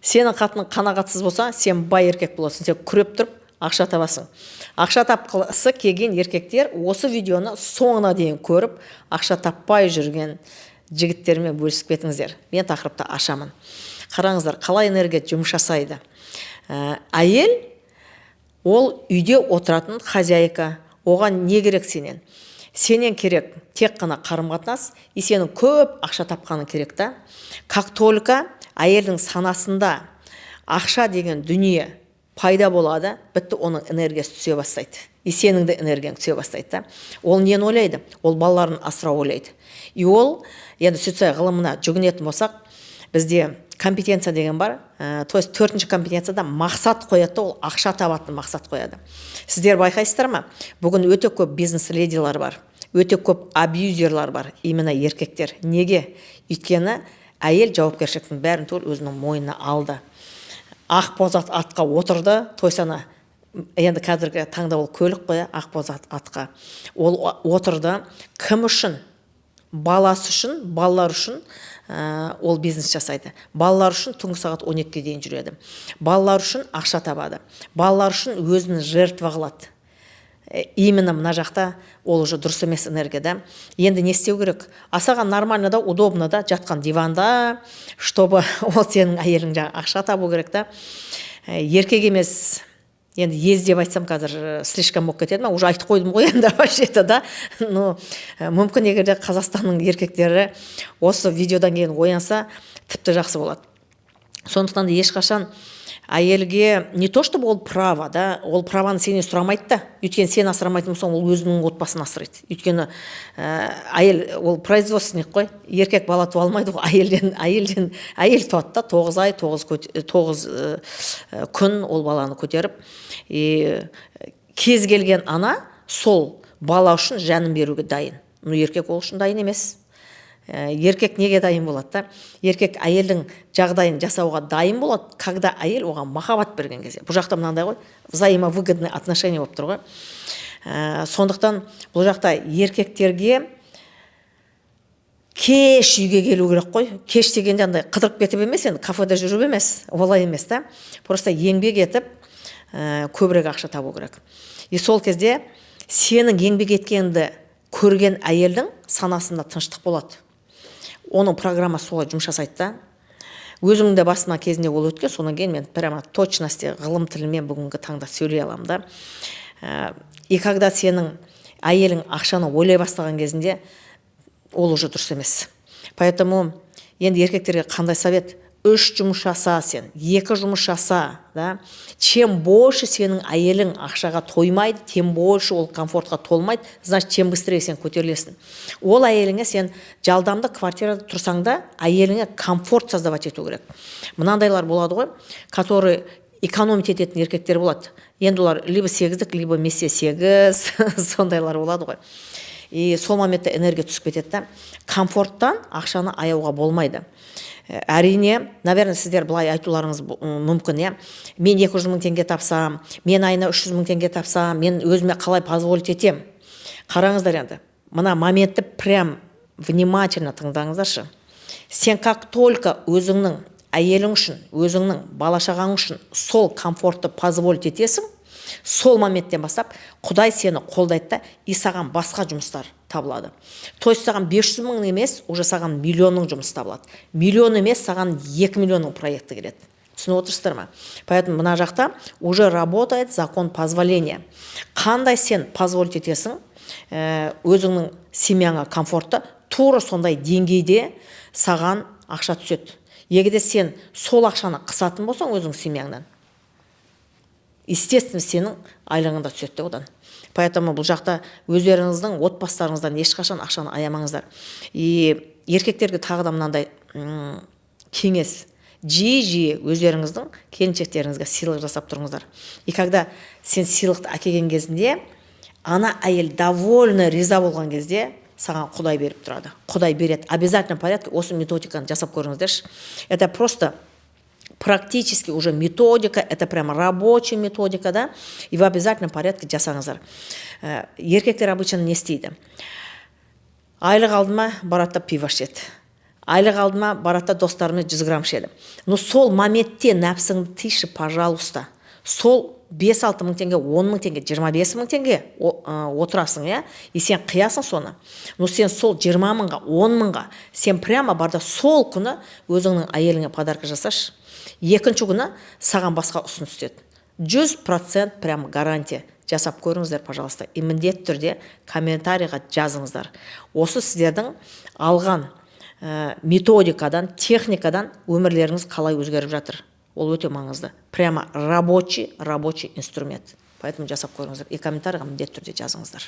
Сенің қатының қанағатсыз болса, сен бай еркек боласың, сен күреп тұрып ақша табасың. Ақша тапқысы келген еркектер осы видеоны соңына дейін көріп, ақша таппай жүрген жігіттермен бөлісіп кетіңіздер. Мен тақырыпты ашамын. Қараңыздар, қалай энергия жұмыс жасайды. Әйел ол үйде отыратын хозяйка. Оған не керек сенен? Сенен керек тек қана қарым қатынас и сенің көп ақша тапқаның керек та. Как только әйелдің санасында ақша деген дүние пайда болады, бітті, оның энергиясы түсе бастайды и сенің де энергияң түсе бастайды да. Ол нені ойлайды? Ол балаларын асырау ойлайды. И ол енді суицид ғылымына жүгінетін болсақ, бізде компетенция деген бар, то есть төртінші компетенцияда мақсат қояды да, ол ақша табатын мақсат қояды. Сіздер байқайсыздар ма, бүгін өте көп бизнес ледилар бар, өте көп абьюзерлар бар, именно еркектер. Неге? Өйткені әйел жауапкершіліктің бәрін түгел өзінің мойнына алды, ақ боз атқа отырды. То есть ана енді қазіргі таңда ол көлік қой, ақ боз атқа ол отырды. Кім үшін? Баласы үшін, балалар үшін. Ол бизнес жасайды балалар үшін, түнгі сағат 12-ге дейін жүреді балалар үшін, ақша табады балалар үшін, өзін жертва қылады. Именно мына жақта ол уже дұрыс емес энергия да. Енді не істеу керек? А саған нормально да, удобно да жатқан диванда, чтобы ол сенің әйелің жаңағы ақша табу керек та. Еркек емес енді, ез деп айтсам, қазір слишком болып кетеді ма, уже айтып қойдым ғой енді вообще то да. Но мүмкін, егер де Қазақстанның еркектері осы видеодан кейін оянса, тіпті жақсы болады. Сондықтан да ешқашан әйелге не то чтобы ол право да, ол праваны сенен сұрамайды да. Өйткені сен асырамайтын болсаң, ол өзінің отбасын асырайды. Өйткені әйел ол производственник қой, еркек бала туа алмайды ғой әйелден. Әйелден әйел туады да, 9 ай, 9 күн ол баланы көтеріп. И кез келген ана сол бала үшін жанын беруге дайын, но еркек ол үшін дайын емес. Еркек неге дайын болады да? Еркек әйелдің жағдайын жасауға дайын болады, когда әйел оған махаббат берген кезде. Бұл жақта мынандай ғой, взаимовыгодный отношение болып тұр ғой. Сондықтан бұл жақта еркектерге кеш үйге келу керек қой. Кеш дегенде андай қыдырып кетіп емес, енді кафеде жүріп емес, олай емес та. Просто еңбек етіп, көбірек ақша табу керек. И сол кезде сенің еңбек еткеніңді көрген әйелдің санасында тыныштық болады, оның программасы солай жұмыс жасайды да. Өзімнің де басымнан кезінде ол өткен, содан кейін мен прямо точности ғылым тілімен бүгінгі таңда сөйлей аламын да. И когда сенің әйелің ақшаны ойлай бастаған кезінде, ол уже дұрыс емес. Поэтому енді еркектерге қандай совет? Үш жұмыс жаса, сен екі жұмыс жаса да. Чем больше сенің әйелің ақшаға тоймайды, тем больше ол комфортқа толмайды, значит, чем быстрее сен көтерілесің. Ол әйеліңе, сен жалдамды квартирада тұрсаң да, әйеліңе комфорт создавать ету керек. Мынандайлар болады ғой, который экономить ететін еркектер болады. Енді олар либо сегіздік, либо мессе сегіз, сондайлар болады ғой. И сол моментте энергия түсіп кетеді да. Комфорттан ақшаны аяуға болмайды. Әрине, наверное, сіздер былай айтуларыңыз мүмкін, иә: мен 200 мың теңге тапсам, мен айына 300 мың теңге тапсам, мен өзіме қалай позволить етем? Қараңыздар, енді мына моментті прям внимательно тыңдаңыздаршы. Сен как только өзіңнің әйелің үшін, өзіңнің бала шағаң үшін сол комфортты позволить етесің, сол моменттен бастап Құдай сені қолдайды да, и саған басқа жұмыстар табылады. То есть саған 500 мың емес, уже саған миллионның жұмысы табылады, миллион емес, саған 2 миллионның проекті келеді. Түсініп отырсыздар ма? Поэтому мына жақта уже работает закон позволения. Қандай сен позволить етесің өзіңнің семьяңа комфортты, тура сондай деңгейде саған ақша түседі. Егер де сен сол ақшаны қысатын болсаң өзің семьяңнан, естественно, сенің айлығың да түседі де одан. Поэтому бұл жақта өздеріңіздің отбасыларыңыздан ешқашан ақшаны аямаңыздар. И еркектерге тағы да мынандай кеңес: жиі жиі өздеріңіздің келіншектеріңізге сыйлық жасап тұрыңыздар. И когда сен сыйлықты әкелген кезінде, ана әйел довольна, риза болған кезде, саған Құдай беріп тұрады, Құдай береді обязательно порядке. Осы методиканы жасап көріңіздерші. Это просто практически уже методика, это прямо рабочая методика, да, и в обязательном порядке жасаңыздар. Еркектер обычно не істейді? Айлық алды ма, барады да пиво ішеді. Айлық алды ма, барады да, достарымен 100 грамм ішеді. Но сол моментте нәпсіңді тыйшы, пожалуйста. Сол 5-6 мың теңге, 10 мың теңге, 25 мың теңге отырасың, иә, и сен қиясың соны. Но сен сол 20 мыңға, 10 мыңға сен прямо бар да, сол күні өзіңнің әйеліңе подарка жасашы. Екінші күні саған басқа ұсыныс түседі, 100%, прям гарантия. Жасап көріңіздер, пожалуйста, и міндетті түрде комментарийға жазыңыздар, осы сіздердің алған методикадан, техникадан өмірлеріңіз қалай өзгеріп жатыр. Ол өте маңызды, прямо рабочий инструмент. Поэтому жасап көріңіздер и комментарийға міндетті түрде жазыңыздар.